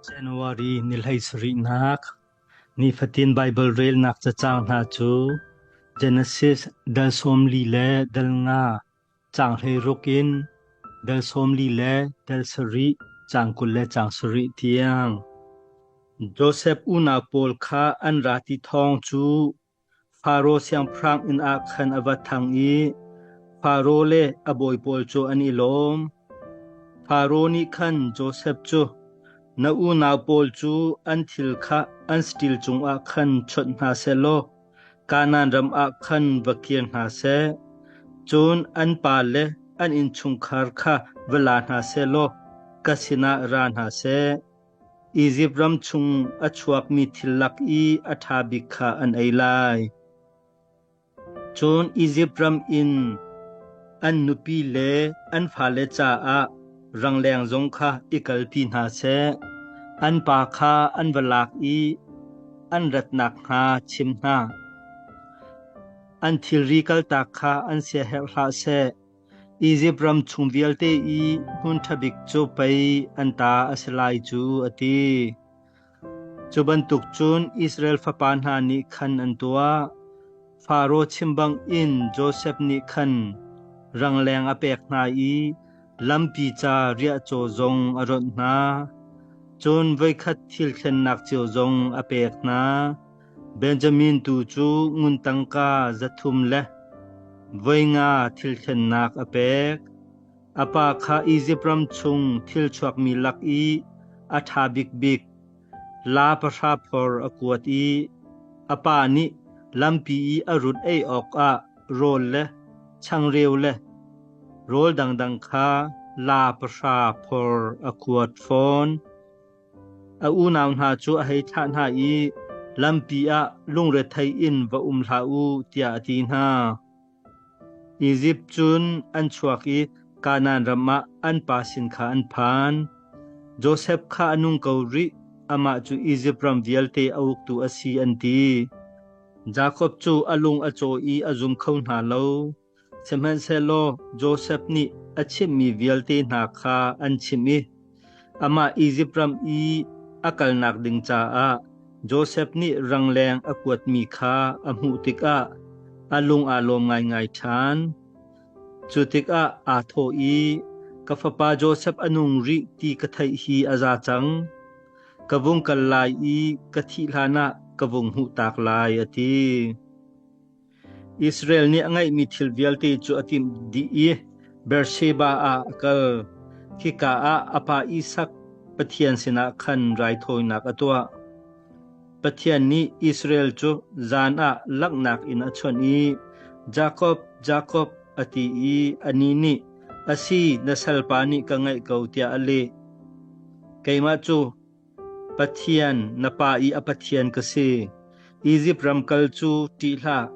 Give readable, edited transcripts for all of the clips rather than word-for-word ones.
January ni 17nak nifatin Baibal relnak cacang hna cu Genesis dal 40 le dal 5 caang 16 in dal 40 le dal 7 caang 20 le caang 7 tiang. Josef unau pawl kha an ra ti thawng cu Faro siangpahrang inn ah khan a va thang i Faro le a bawi pawl cu an i lawm. Faro nih khan Josef cu, Na unau pawl cu an thil kha an saṭil cungah khan chawnh hna seh law Kanaan ram ah khan va kir hna seh. Cun an pa le an innchungkhar kha va la hna seh law ka sinah ra hna seh. Izipt ram chung a chuakmi thil lak i a ṭha bik kha an ei lai. Cun Izipt ram in an nupi le an fale caah rangleng zong kha i kalpi hna seh. An pa kha an va lak i an rat nakhnga chim hna. An thilri kaltak kha an siaherh hlah seh. Izipt ram chung vialte i hmun ṭha bik cu pei an ta a si lai cu, a ti. Cu bantuk cun Israel fapa hna nih khan an tuah. Faro chim bangin Josef nih khan rangleng a pek hna i lampi ca riahcaw zong a ronh hna. Cun voikhat thil thlennak cio zong a pek hna. Benjamin tu cu ngun tangka 300 le voi nga thil thlennak a pek. A pa kha Izipt ram chung thil chuakmi lak i a ṭha bikbik la 10 phor a kuat i a pa nih lampi i a rut ei awkah rawl le changreu le rawl dangdang kha la 10 phor a kuat fawn. A unau hna cu a hei thlah hna i lampi ah lungrethei in va um hlah u tiah a ti hna. Izipt cun an chuak i Kanaan ram ah an pa sin kha an phan. Josef kha a nung ko rih, amah cu Izipt ram vialte a uktu a si an ti. Jakob cu a lung a caw i a zum kho hna lo. Sihmanhsehlaw Josef nih a chimhmi vialte hna kha an chimh i amah Izipt ram i a kalnak ding caah Josef nih rangleng a kuatmi kha a hmuh tikah a lung aa lawm ngaingai ṭhan. Cu tikah aa thawh i, Ka fapa Josef a nung rih ti ka theih hi a za cang. Ka vung kal lai i ka thih hlanah ka vung hmuhtak lai, a ti. Israel nih a ngeihmi thil vialte cu a timh dih i Beersheba ah a kal. Khika ah a pa Isak Pathian sinah khan raithawinak a tuah. Pathian nih Israel cu zan ah langhnak in a chawnh i, Jakob, Jakob, a ti i anih nih, A si, na salpa nih ka ngaih ko, tiah a leh. Keimah cu Pathian, na pa i a Pathian ka si. Izipt ram kal cu ṭih hlah,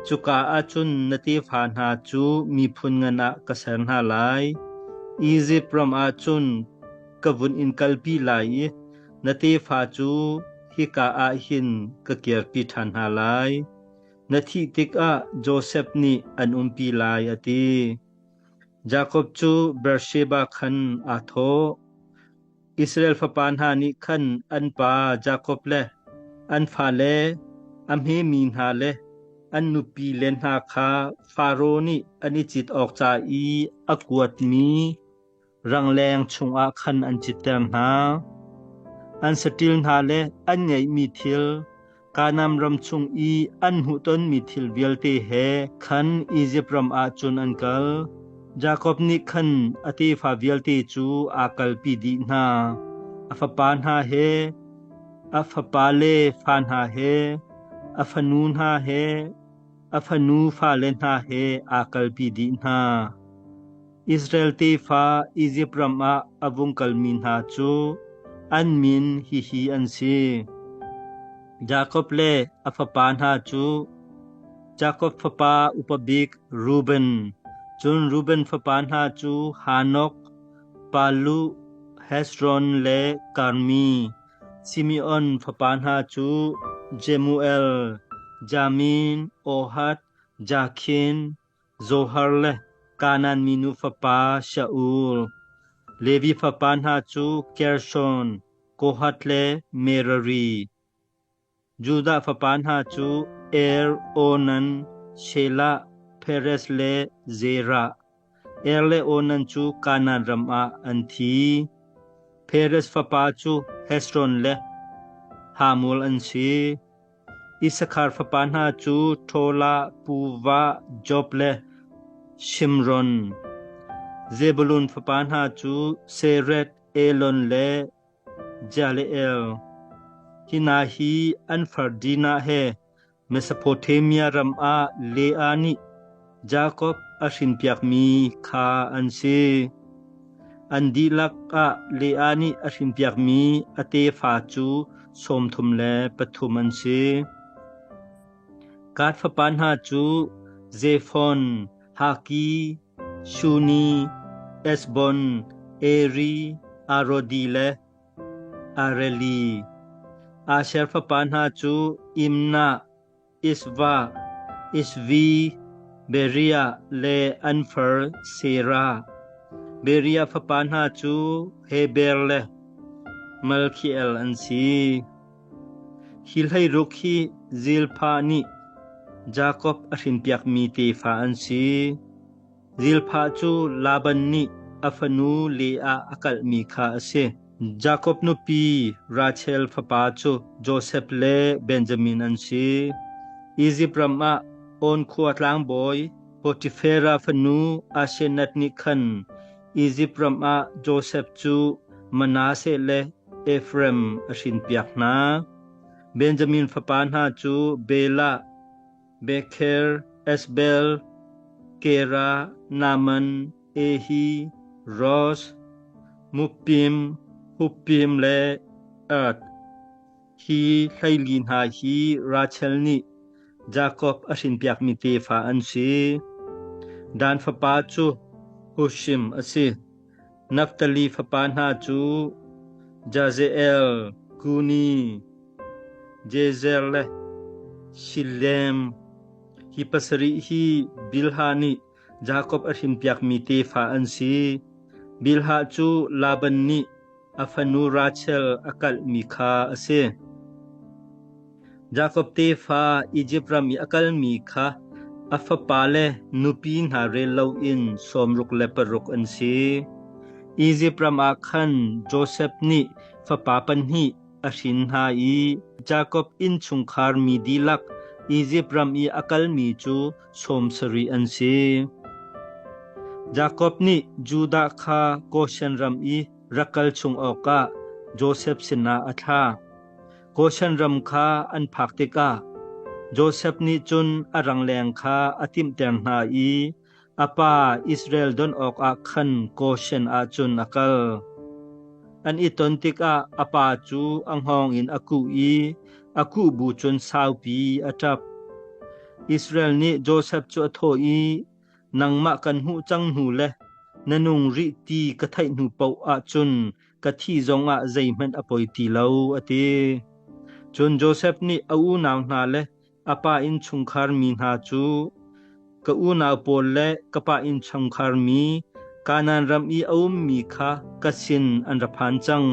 cuka ah cun na tefa hna cu miphun ngan ah ka ser hna lai. Izipt ram ah cun ka vun in kalpi lai i na tefa cu hika ah hin ka kirpi ṭhan hna lai. Na thih tikah Josef nih an umpi lai, a ti. Jakob cu Beersheba khan aa thawh. Israel fapa hna nih khan an pa Jakob le an fale a hmemi hna le an nupile hna kha Faro nih an i cit awk ca i a kuatmi rangleng chungah khan an citter hna. An saṭil hna le an ngeihmi thil Kanaan ram chung i an hmuhtonmi thil vialte he khan Izipt ram ah cun an kal. Jakob nih khan a tefa vialte cu aa kalpi dih hna, a fapa hna he, a fapale fa hna he, a fanu hna he, a fanu fale hna he aa kalpi dih hna. Israel tefa Izipt ram ah a vung kalmi hna cu an min hihi an si: Jakob le a fapa hna cu Jakob fapa upa bik Reuben, cun Reuben fapa hna cu Hanok, Pallu, Hezron le Karmi. Simeon fapa hna cu Jemuel, Jamin, Ohad, Jakhin, Zohar le Kanaan minu fapa Shaul. Levi fapa hna cu Gershon, Kohath le Merari. Judah fapa hna cu Er, Onan, Shelah, Perez le Zerah. Er le Onan cu Kanaan ram ah an thi. Perez fapa cu Hezron le Hamul an si. Issakhar fapa hna cu Tola, Puva, Job le Shimron. Zebulun fapa hna cu Sered, Elon le Jaleel. Hi hna hi an far Dinah he Mesopotamia ram ah Leah nih Jakob a hrinpiakmi kha an si. An dihlak ah Leah nih a hrinpiakmi a tefa cu 33 an si. Gad fapa hna cu Zefon, Haki, Shuni, Eshbon, Eri, Arodi le Areli. Asher fapa hna cu Imnah, Ishvah, Ishvi, Beriah le an far Serah. Beriah fapa hna cu Heber le Malkhiel an si. Hi hleiruk hi Zilpah nih Jakob a hrinpiakmi tefa an si. Zilpah cu Laban nih a fanu Leah a kalhmi kha a si. Jakob nupi Rachel fapa cu Josef le Benjamin an si. Izipt ram ah On khua tlangbawi Potifera fanu Asenath nih khan Izipt ram ah Josef cu Manasseh le Efraim a hrinpiak hna. Benjamin fapa hna cu Bela, Bekher, Ashbel, Kera, Naaman, Ehi, Rosh, Muppim, Huppim le Erd. Hi 14 hna hi Rachel nih Jakob a hrinpiakmi tefa an si. Dan fapa cu Hushim a si. Naftali fapa hna cu Jazeel, Guni, Jezer le Shillem. Hi pasarih hi Bilhah nih Jakob a hrinpiakmi tefa an si. Bilhah cu Laban nih a fanu Rachel a kalhmi kha a si. Jakob tefa Izipt ram i a kalmi kha a fapale nupi hna rel loin 66 an si. Izipt ram ah khan Josef nih fapa pahnih a hrin hna i Jakob innchungkhar mi dihlak Izipt ram i a kalmi cu 70 an si. Jakob nih Judah kha Goshen ram i rak kal chung awkah Josef sinah a thlah. Goshen ram kha an phak tikah Josef nih cun a rangleng kha a timhter hna i a pa Israel don awkah khan Goshen ah cun a kal. An i ton tikah a pa cu a hngawng in a kuh i a kuh bu cun saupi a ṭap. Israel nih Josef cu a thawh i, Nangmah kan hmuh cang hnu le na nung rih ti ka theih hnu paoh ahcun ka thih zongah zeihmanh a poi ti lo, a ti. Cun Josef nih a unau hna le a pa innchungkhar mi hna cu, Ka unau pawl le ka pa innchungkhar mi Kanaan ram i a ummi kha ka sin an ra phan cang.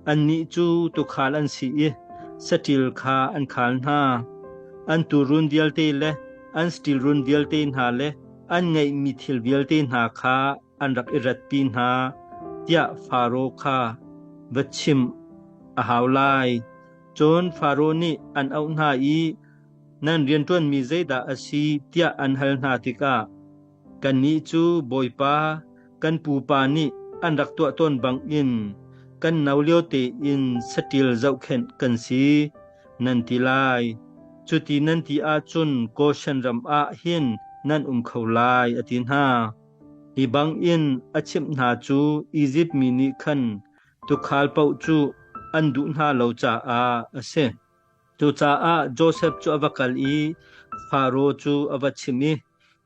Annih cu tuukhal an si i saṭil kha an khal hna. An tuurun vialte le an saṭil run vialte hna le an ngeihmi thil vialte hna kha an rak i ratpi hna tiah Faro kha va chimh a hau lai. Cun Faro nih an auh hna i nan rianṭuanmi zeidah a si tiah an hal hna tikah kannih cu Bawipa kan pupa nih an rak tuah tawn bangin kan no lio tein saṭil zohkhenh kan si nan ti lai. Cuti nan ti ahcun Goshen ram ah hin nan um kho lai, a ti hna. Hi bangin a chimh hna cu Izipt mi nih khan tuukhal paoh cu an duh hna lo caah a si. Cucaah Josef cu a va kal i Faro cu a va chimh i,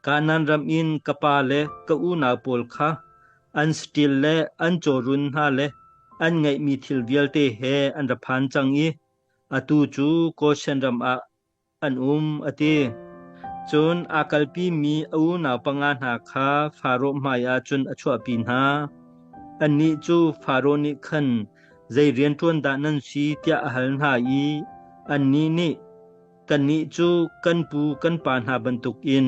Kanaan ram in ka pa le ka unau pawl kha an saṭil le an cawrun hna le an ngeihmi thil vialte he an ra phan cang i atu cu Goshen ram ah an um, a ti. Cun aa kalpimi a unau panga hna kha Faro hmaiah cun a chuahpi hna. Annih cu Faro nih khan Zei rianṭuan dah nan si tiah a hal hna i annih nih, Kannih cu kan pu kan pa hna bantukin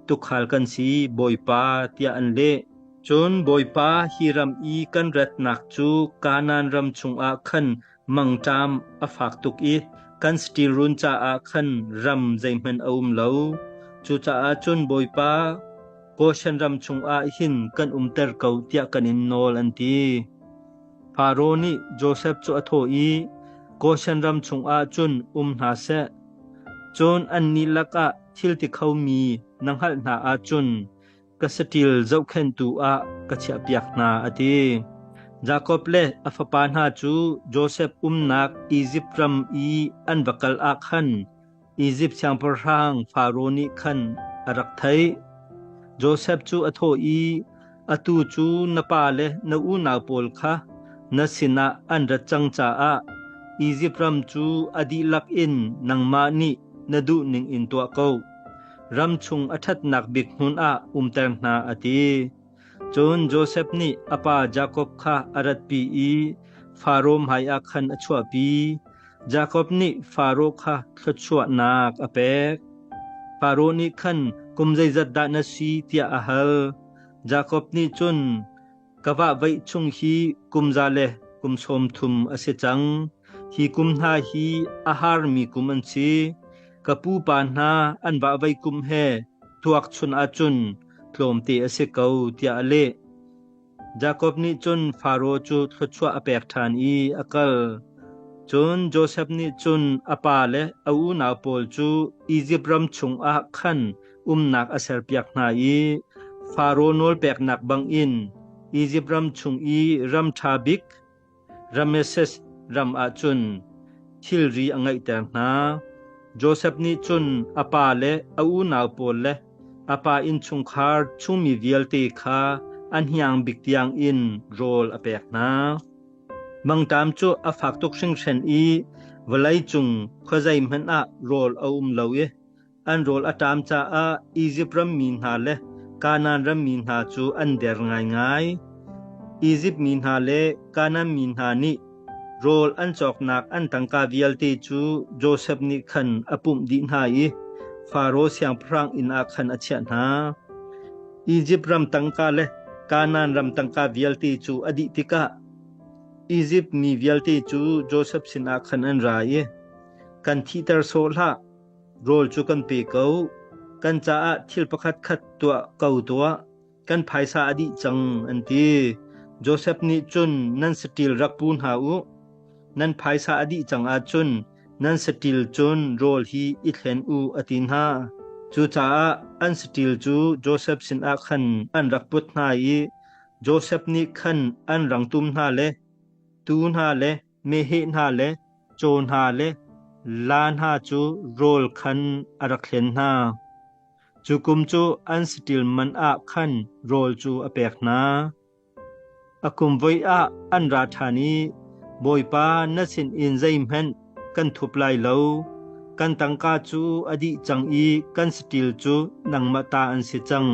tuukhal kan si, Bawipa, tiah an leh. Cun Bawipa, hi ram i kan ratnak cu Kanaan ram chungah khan mangṭam a fak tuk i kan saṭil run caah khan ram zeihmanh a um lo. Cucaah cun Bawipa, Goshen ram chungah hin kan umter ko tiah kan in nawl, an ti. Faro nih Josef cu a thawh i, Goshen ram chungah cun um hna seh. Cun annih lakah thil ti khomi na hngalh hna ahcun ka saṭil zohkhenhtu ah ka chiahpiak hna, a ti. Jakob le a fapa hna cu Josef umnak Izipt ram i an va kal ah khan Izipt siangpahrang Faro nih khan a rak theih. Josef cu a thawh i, Atu cu na pa le na unau pawl kha na sinah an rat cang caah Izipt ram cu a dihlak in nangmah nih na duh ning in tuah ko. Ram chung a ṭhatnak bik hmun ah umter hna, a ti. Cun Josef nih a pa Jakob kha a ratpi i Faro hmaiah khan a chuahpi. Jakob nih Faro kha thluachuahnak a pek. Faro nih khan kum zeizat dah na si tiah a hal. Jakob nih cun Ka vahvaih chung hi kum za le kum 30 a si cang. Hi kum hna hi a harmi kum an si. Ka pupa hna an vahvaih kum he tuak chun ahcun tlawmte a si ko, tiah a leh. Jakob nih cun Faro cu thluachuah a pek ṭhan i a kal. Cun Josef nih cun a pa le a unau pawl cu Izipt ram chungah khan umnak a serpiak hna i Faro nawlpeknak bangin Izipt ram chung i ram ṭha bik Rameses ram ah cun thilri a ngeihter hna. Josef nih cun a pa le a unau pawl le a pa innchungkhar chungmi vialte kha a hniang bik tiangin rawl a pek hna. Mangṭam cu a fak tuk hringhran i vawleicung khuazei hmanh ah rawl a um lo i An rawl a ṭam caah Izipt ram mi hna le Kanaan ram mi hna cu an der ngaingai. Izipt mi hna le Kanaan mi hna nih rawl an cawknak an tangka vialte cu Josef nih khan a pumh dih hna i Faro siangpahrang inn ah khan a chiah hna. Izipt ram tangka le Kanaan ram tangka vialte cu a dih tikah Izipt mi vialte cu Josef sinah khan an ra i, Kan thihter sawh hlah, Rawl cu kan pe ko. Kan caah thil pakhat khat tuah ko tuah. Kan phaisa a dih cang, an ti. Josef nih cun nan saṭil rak pu hna u. Nan phaisa a dih cang ahcun nan saṭil cun rawl hi i thlen u, a ti hna. Cucaah an saṭil cu Josef sinah khan an rak put hna i Josef nih khan an rangtum hna le tuu hna le meheh hna le caw hna le laa hna cu rawl khan a rak thlen hna. Cu kum cu an saṭil man ah khan rawl cu a pek hna. A kum voi ah an ra ṭhan i, Bawipa na sinin zeihmanh kan thup lai lo. Kan tangka cu a dih cang i kan saṭil cu nangmah ta an si cang.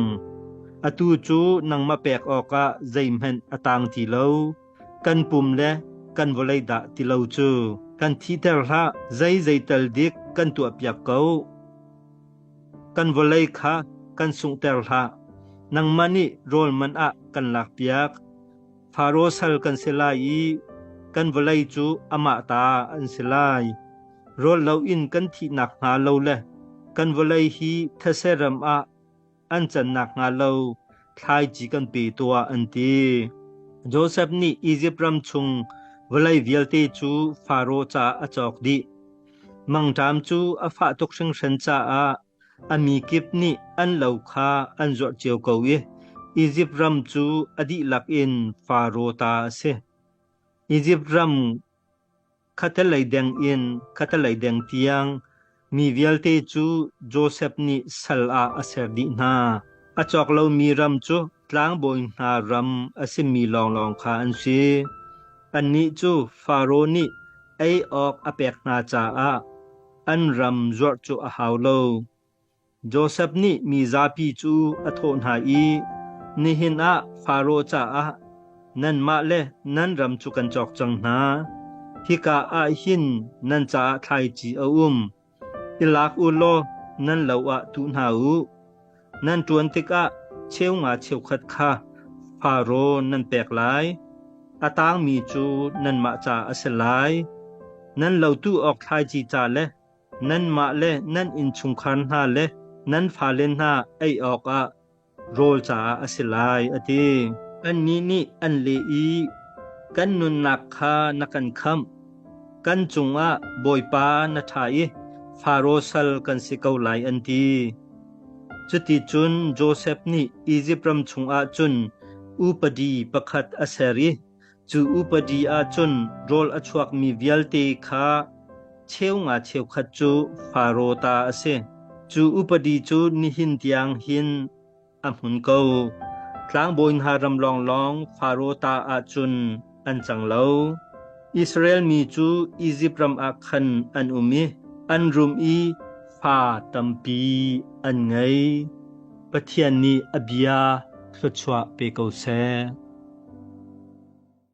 Atu cu nangmah pek awkah zeihmanh a tang ti lo. Kan pum le kan vawlei dah ti lo cu kan thihter hlah, zei zeital dik kan tuahpiak ko. Kan vawlei kha kan sunghter hlah. Nangmah nih rawl man ah kan lakpiak. Faro sal kan si lai i kan vawlei cu amah ta an si lai. Rawl loin kan thih nakhnga lo le kan vawlei hi these ram ah an can nakhnga lo thlaici kan pe tuah, an ti. Josef nih Izipt ram chung vawlei vialte cu Faro caah a cawk dih. Mangṭam cu a fah tuk hringhran caah a mi kip nih an lo kha an zuarh cio ko i Izipt ram cu a dihlak in Faro ta a si. Izipt ram Khatalei deng in khatalei deng tiang mi vialte cu Josef nih sal ah a ser dih hna. A cawk lomi ram cu tlangbawi hna ram a simi lawnglawng kha an si. Annih cu Faro nih ei awk a pek hna caah an ram zuarh cu a hau lo. Josef nih mi zapi cu a thawh hna i, Nihin ah Faro caah Nanmah le nan ram cu kan cawk cang hna. Hika ah hin nan caah thlaici a um. I lak u law nan lo ah tuh hna u. Nan ṭuan tikah cheu nga cheukhat kha Faro nan pek lai. A tangmi cu nanmah ca a si lai. Nan lo tuh awk thlaici ca le nanmah le nan innchungkhar hna le nan fale hna ei awkah rawl caah a si lai, a ti. Annih nih an leh i, Kan nunnak kha na kan khamh. Kan cungah Bawipa na ṭha i Faro sal kan si ko lai, an ti. Cuticun Josef nih Izipt ram chungah cun upadi pakhat a ser i cu upadi ah cun rawl a chuakmi vialte kha cheu nga cheukhat cu Faro ta a si. Cu upadi cu nihin tiang hin a hmun ko. Tlangbawi hna ram lawnglawng Faro ta ah cun an cang lo. Israel mi cu Izipt ram ah khan an um i an rum i fa tampi an ngei. Pathian nih a bia thluachuah pe ko seh.